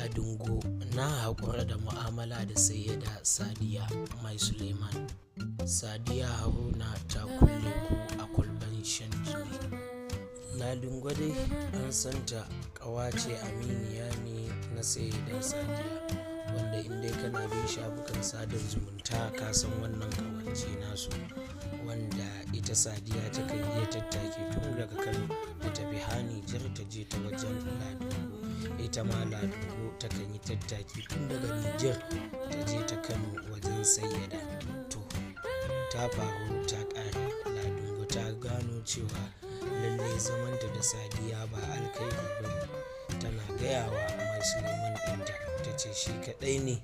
Ladingo na haƙura da mu'amala da Sayyada Sadiya Mai Suleiman. Sadiya Haruna ta kulle ku a kwalban shan jini. Ladingo dai an santa ƙawa ce, aminiya ne na Sayyada Sadiya, wanda in dai kana bin shafukan sada zumunta ka san wannan ƙawance nasu, wanda ita Sadiya takan iya tattaki tun daga Kano ta tafi har Nijar ta je ta wajen Ladingo. Ita ma Ladingo takan yi tattaki tun daga Nijar ta je ta Kano wajen Sayyada. To, ta faru ta ƙare. Ladingo ta gano cewa lallai zamanta da Sadiya ba alkhairi ba ne. Tana gaya wa Mai Suleiman ɗinta, ta ce shi kaɗai ne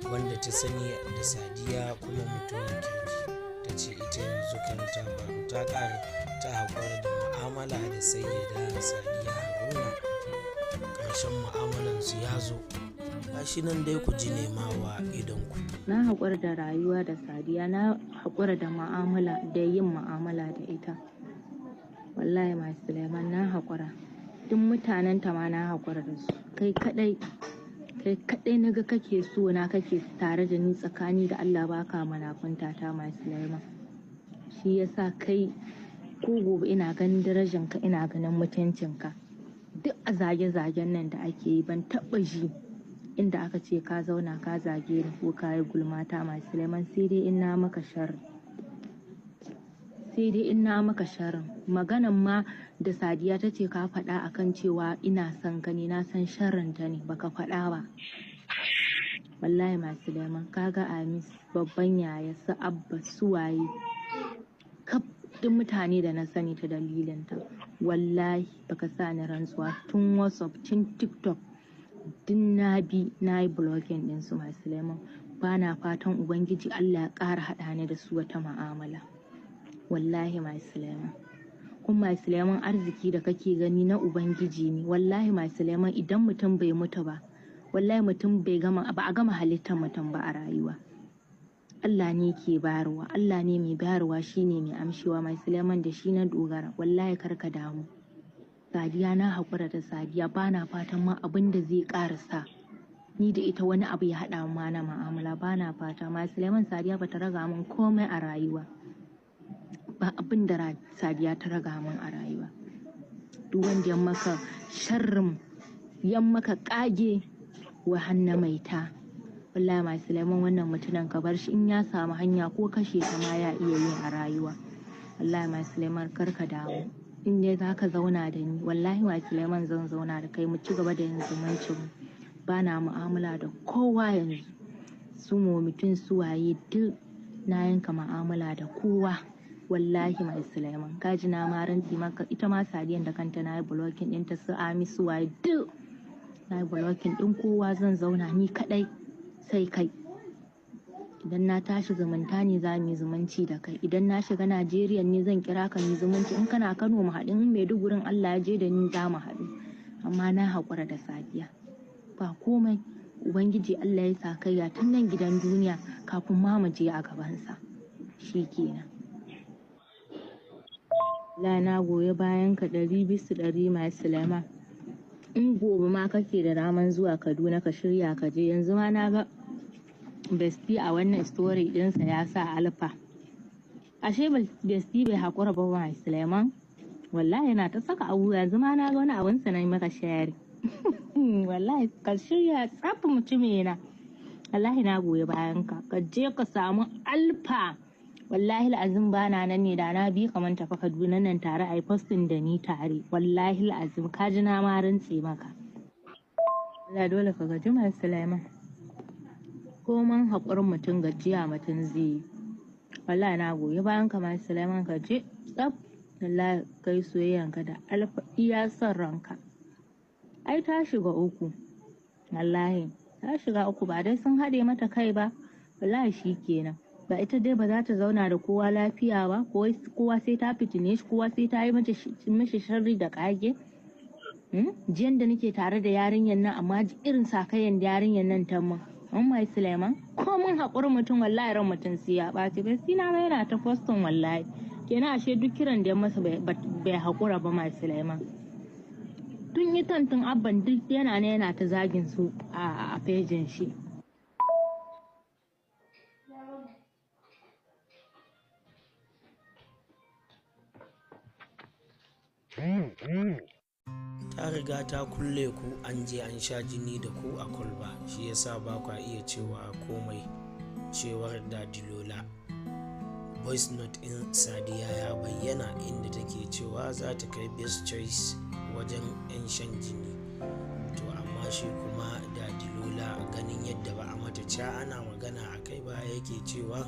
wanda ta sani da Sadiya kuma mutumin kirki. Ta ce ita yanzu kan ta faru ta ƙare, ta haƙura da mu'amala da Sayyada Sadiya Haruna. Ƙarshen mu'amalansu ya zo. Gashi nan dai ku ji nemawa idonku. Na haƙura da rayuwa da Sadiya, na haƙura da mu'amala da yin mu'amala da ita. Wallahi Mai Suleiman, na haƙura. Duk mutanen ta ma na haƙura da su. Kai kaɗai, kai kaɗai naga kake so na, kake tare da ni tsakani da Allah, baka munafunta ta, Mai Suleiman. Shi yasa kai ko gobe ina ganin darajanka, ina ganin mutuncinka. Duk a zage-zagen nan da ake yi, ban taɓa ji inda aka ce ka zauna ka zage ni ko ka yi gulmata, Mai Suleiman, sai dai in na maka sharri. Sai dai in na maka sharrin. Maganan ma da Sadiya ta ce ka faɗa akan cewa ina son ka ne, na san sharrin ta ne, baka faɗa ba. Wallahi Mai Suleiman, ka ga Amis, babban yaya, su Abba, su waye. Kaf duk mutane da na sani ta dalilin ta. Wallahi baka sa ni rantsuwa, tun WhatsApp, tun TikTok, duk na bi na yi blocking ɗinsu, Mai Suleiman. Bana fatan Ubangiji Allah ya ƙara haɗa ni da su wata mu'amala. Wallahi Mai Suleiman. Kuma Mai Suleiman, arziki da kake gani na Ubangiji ne. Wallahi Mai Suleiman, idan mutum bai mutu ba, wallahi mutum bai gama ba, a gama halittar mutum ba a rayuwa. Allah ne ke bayarwa, Allah ne mai bayarwa, shine mai amshewa, Mai Suleiman, da shi na dogara. Wallahi kar ka damu. Sadiya, na haƙura da Sadiya, bana fatan ma abin da zai ƙarasa ni da ita wani abu ya haɗa ma na mu'amala, bana fata, Mai Suleiman. Sadiya bata raga min komai a rayuwa. Ba abin da Sadiya ta raga min a rayuwa. Duk wanda ya maka sharrin, ya maka ƙage wa hanna maita. Wallahi Mai Suleiman, wannan mutumin ka bar shi, in ya samu hanya ko kashe ka ma ya iya yi a rayuwa. Wallahi Mai Suleiman, kar ka damu. In dai za ka zauna da ni, wallahi Mai Suleiman, zan zauna da kai, mu ci gaba da yin zumuncin mu. Bana mu'amala da kowa yanzu. Su mutum su waye, duk na yanka mu'amala da kowa. Wallahi Mai Suleiman, ka ji na ma rantsi maka, ita ma Sadiyan da kanta na yi blocking ɗinta, su Ami, su waye, duk na yi blocking ɗin kowa. Zan zauna ni kaɗai sai kai. Idan na tashi zumunta ne, za mu yi zumunci da kai. Idan na shiga Najeriya ne, zan kira ka mu zumunci. In kana Kano mu haɗu, in Maidugurin Allah ya je da ni za mu haɗu. Amma na haƙura da Sadiya. Ba komai, Ubangiji Allah ya sa kaiya tun nan gidan duniya kafin ma mu je a gabansa. Shi kenan. La, na goyi bayan ka 100%, Mai Suleiman. In gobe ma kake da raman zuwa Kaduna, ka shirya ka je. Yanzu ma na ga Bestie a wannan story ɗinsa ya sa Alfa. Ashe Bestie bai haƙura ba, Mai Suleiman. Wallahi yana ta saka abu, yanzu ma na ga wani abun sa na yi maka share. Wallahi ka shirya tsaf, mutumina. Wallahi na goyi bayan ka. Ka je ka samu Alfa. Wallahi azim bana nan ne, da na bi kaman tafi Kaduna nan tare a yi posting da ni tare. Wallahi azim, ka ji na ma rantse maka. Allah dole ka gaji, Mai Suleiman. Koman haƙurin mutum, gajiya mutum zai yi. Wallahi na goyi bayan ka, Mai Suleiman, ka je tsaf. Wallahi kai soyayyanka da Alfa iya son ranka. Ai ta shiga uku. Wallahi ta shiga uku, ba dai sun haɗe mata kai ba. Wallahi shi kenan. Ba ita dai ba za ta zauna da kowa lafiya ba, kowa sai ta fitine shi, kowa sai ta yi mishi sharri da kage. Jiyan da nake tare da yarinyar nan, amma irin sakayen da yarinyar nan ta mun. An Mai Suleiman, ko mun haƙuri mutum, wallahi ran mutum sai ya ɓaci. Bai sina ba yana ta posting wallahi. Kenan ashe duk kiran da ya masa bai haƙura ba, Mai Suleiman. Tun yi tun abban duk yana ne yana ta zagin su a fejin shi. Ta riga ta kulle ku, an je an sha jini da ku a kwalba, shi yasa ba kwa iya cewa komai, cewar Dadilola. Voice note in Sadiya ya bayyana inda take cewa za ta kai Best Choice wajen 'yan shan jini. To amma shi kuma Dadilola, ganin yadda ba a mata ca ana magana a kai ba, yake cewa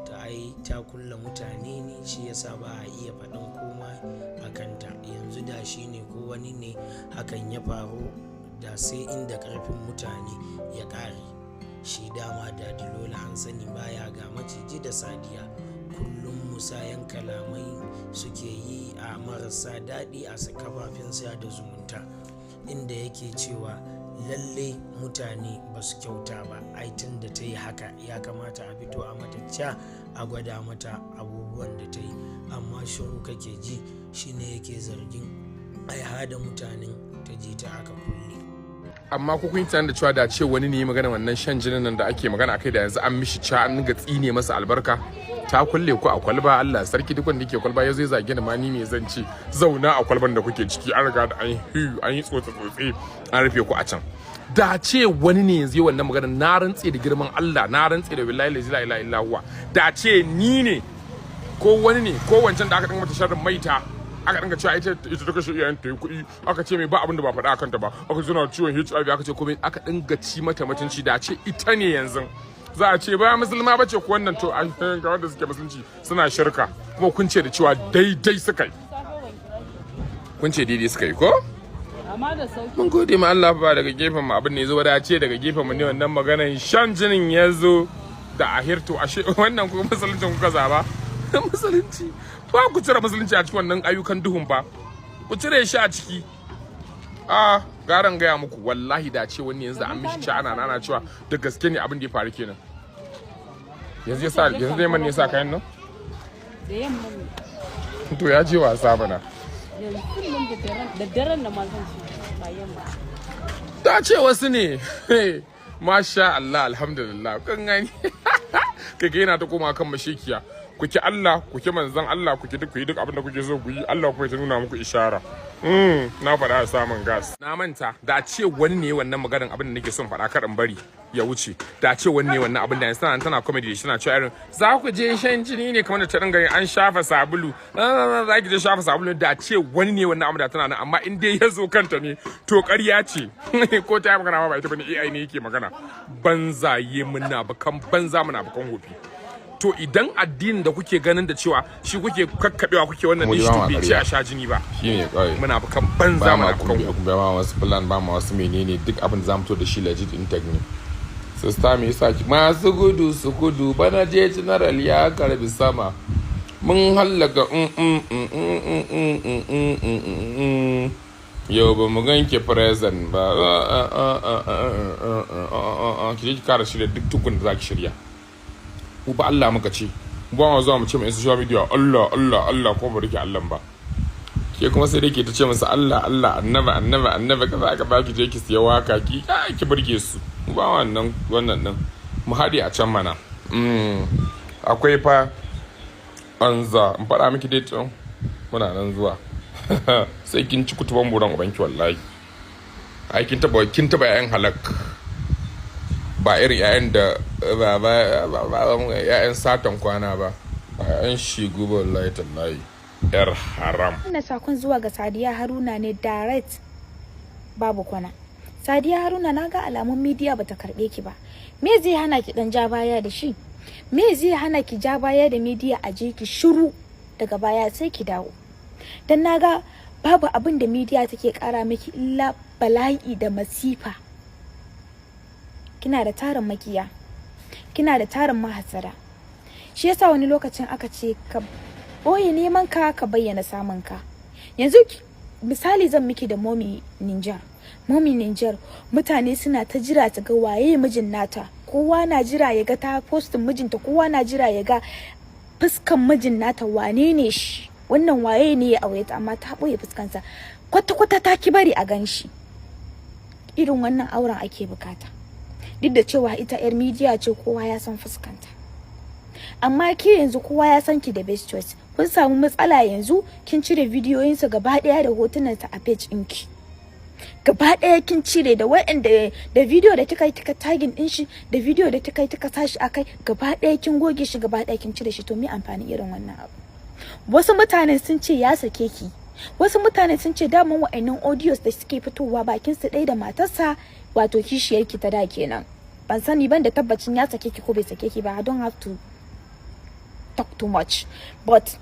ta ai ta kulle mutane ne, shi yasa ba a iya faɗin komai a kanta. Yanzu da shi ne ko wani ne hakan ya faru, da sai inda ƙarfin mutane ya ƙare. Shi dama Dadilola an sani baya ga maciji da Sadiya. Kullum musayan kalamai suke yi a marasa daɗi a kafafen sada zumunta, inda yake cewa lalle mutane ba su kyauta ba, ai tun da ta yi haka ya kamata a fito a mata ca a gwada mata abubuwan da ta yi, amma shiru kake ji. Shine yake zargin ai hada mutanen ta je ta aka kulle. Amma ko kun yi da cewa da ce wani ne magana wannan shan jinin nan da ake magana akai, da yanzu an mishi ca, an ga tsine masa albarka. Ta kulle ku a kwalba, Allah sarki, duk wanda yake kwalba ya zo ya zage ni ma, ni me zan ci? Zauna a kwalban da kuke ciki, an riga da an yi an yi tsotse tsotse, an rufe ku a can. Da ce wani ne yanzu yi wannan magana, na rantse da girman Allah, na rantse da billahi la ilaha illa huwa, da ce ni ne ko wani ne ko wancan da aka dinga mata sharrin maita, aka dinga cewa ita ta kashe iyayen ta yi kuɗi, aka ce mai ba abin da ba faɗa akan ta ba, aka ce tana ciwon HIV, aka ce komai, aka dinga ci mata mutunci, da ce ita ne yanzu za a ce ba musulma bace ku wannan. To ga wanda suke musulunci suna shirka kuma, kun ce da cewa daidai suka yi, kun ce daidai suka yi ko? Mun gode ma Allah ba daga gefen mu abin ne zo da ce daga gefen mu ne wannan maganan shan jinin ya zo da ahirto. Ashe wannan kuma musuluncin kuka zaba, musulunci ba ku cire musulunci a cikin wannan ayyukan duhun ba, ku cire shi a ciki. A garan gaya muku, wallahi da ce wani yanzu da an mishi ci, ana nana cewa da gaske ne abin da ya faru kenan. Yanzu ya sa, yanzu dai man ne sa kayan nan. Da yamma ne. To ya je wasa bana. Yanzu nan da daren da ma zan ci, ba yamma. Ta ce wasu ne. Masha Allah, alhamdulillah, kun gani kai yana ta koma kan mashekiya. Ku ki Allah, ku ki manzon Allah, ku ki duk, ku yi duk abin da kuke so ku yi, Allah kuma ya ta nuna muku ishara. Na faɗa a samun gas. Na manta da ce wani ne wannan maganar, abin da nake son faɗa kar in bari ya wuce. Da ce wani ne wannan abin da yanzu tana comedy da shi, tana cewa irin za ku je shan jini ne kamar da ta dinga an shafa sabulu. Za ki je shafa sabulu, da ce wani ne wannan abin da tana nan, amma in dai ya zo kanta ne to ƙarya ce. Ko ta yi magana ma ba ita bane, AI ne yake magana. Banzaye, muna bakan banza, muna bakan hofi. To idan addinin da kuke ganin da cewa shi kuke kakkabewa kuke wannan Mu din yi shi, ba to ma bai ce ƙarya. a sha jini ba. Shine kawai. Muna bakan banza, Ba ma muna bakan kumbi hofi. Ba ma wasu plan, ba ma wasu menene, duk abin da zamu to da shi legit intact ne. Sister, me yasa ki masu gudu su gudu bana je general ya karbi sama, mun hallaka yau ba mu ganke present ba. Ki je ki kara shirya duk tukun da zaki shirya. Mu ba Allah muka ce mu ba ma zuwa mu ce mu yan social media Allah Allah Allah, ko ba rike Allah ba. Ke kuma sai dai ke ta ce musu Allah Allah, annaba annaba annaba, kaza aka baki, je ki siya waka ki ki burge su. Mu ba wannan wannan din, mu haɗe a can mana. Akwai fa anza in faɗa miki date din muna nan zuwa, sai kin ci kutuban buran ubanki wallahi. Ai kin taba yayan halak, ba irin yayan da ba ba yayan satan kwana ba, ba yayan shigu ba, wallahi tallahi, yar haram. Wannan sakon zuwa ga Sadiya Haruna ne direct, babu kwana. Sadiya Haruna, na ga alamun media bata karbe ki ba. Me zai hana ki dan ja baya da shi? Me zai hana ki ja baya da media, a je ki shiru, daga baya sai ki dawo? Dan na ga babu abin da media take kara miki illa bala'i da masifa. Kina da tarin makiya, kina da tarin mahasara. Shi yasa wani lokacin aka ce ka boye neman ka, ka bayyana samun ka. Yanzu misali zan miki da Momi Ninjar. Momi Ninjar, mutane suna ta jira ta ga waye mijin nata. Kowa na jira ya ga ta postin mijinta, kowa na jira ya ga fuskan mijin nata, wane ne shi, wannan waye ne ya aure ta, amma ta boye fuskansa. Kwata-kwata ta ki bari a gan shi. Irin wannan auren ake bukata. Duk da cewa ita 'yar media ce, kowa ya san fuskanta, amma ke yanzu kowa ya san ki da Best Choice. Kun samu matsala, yanzu kin cire bidiyoyinsa gaba daya da hotunansa a page ɗinki. Gaba daya kin cire, da waɗanda da video da kika yi kika tagging din shi, da video da kika yi kika sashi akai, gaba daya kin goge shi, gaba daya kin cire shi. To, me amfani irin wannan abu? Wasu mutane sun ce ya sake ki, wasu mutane sun ce daman wa'annan audios da suke fitowa bakin su ɗaya da matarsa, wato kishiyarki ta da kenan. Ban sani, ban da tabbacin ya sake ki ko bai sake ki ba. I don't have to talk too much, but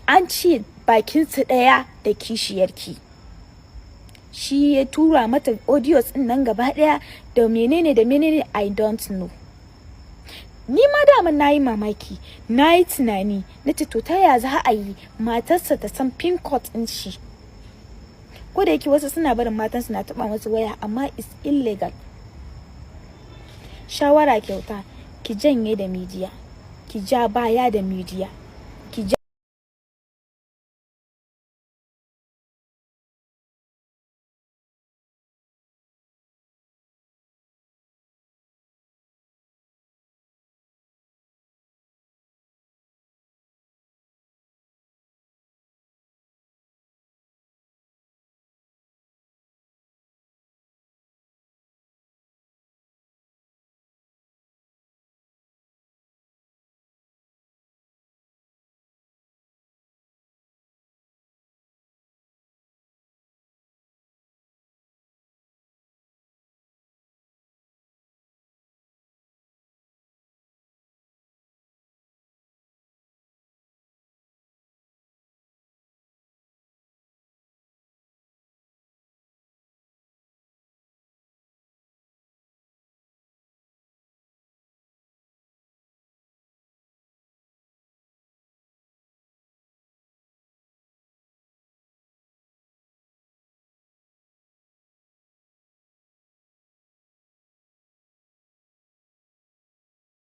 an ce bakin su ɗaya da kishiyarki, shi ya tura mata audios din nan gaba ɗaya da menene da menene, I don't know. Ni ma daman na yi mamaki, na yi tunani, na ce, to, ta ya za a yi matarsa ta san pin code ɗin shi? Ko da yake wasu suna barin matansu na taɓa masu waya, amma is illegal. Shawara kyauta: ki janye da media, ki ja baya da media.